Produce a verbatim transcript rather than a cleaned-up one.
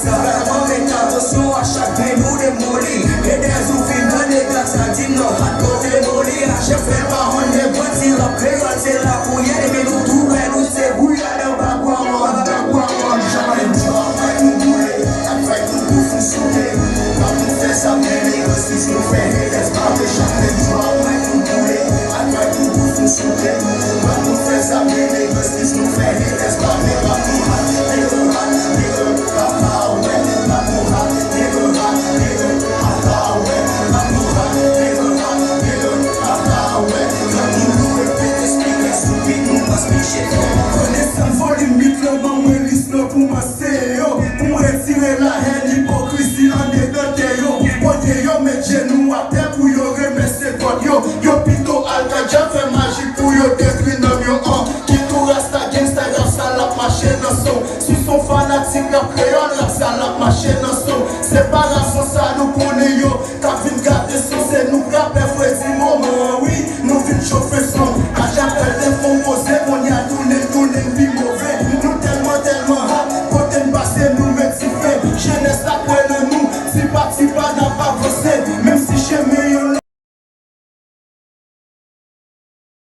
Sa ka manmen ta atensyon a chak grenn ou demoli. Edèz ou fin tande gad sa di m non, hat kote moli. Chèf fè pa honn nèg bandi rap kreyòl, se la pou ye, men nou tou wè nou se bouya nan bagwa mòn, bagwa mòn. Jamè nou ap fè nou boule, ap fè nou bouf nou soute. Pa pou fè sa, men nou resi nou fè haters pa pe jamè nou ap fè nou boule, ap fè nou bouf nou soute. Pa pou fè sa, men nou resi nou fè haters pa pe pa pou hat, nigga, hat, nigga, ha, ha, wè. Pa pou hat, nigga, hat, nigga, ha, ha, wè. Pa pou hat, nigga, hat, nigga, ha, ha, wè. Fè nou loure, pete speaker, stupid, nou pa speak shit. Konesan volim uit lan, ban mwen lis lan pou m anseye yo. Pou m retire lahèn, ipokrizi andedan kè yo. Pote yo, met jenou atè pou yo remèsye God yo. Yo pito al Kadja fè maji pou yo detwi nanm yo an. Ki tou rasta gangsta, rap sa l ap mache nan son. Si son fanatik rap kreyòl, rap sa l ap mache nan son. Separasyon sa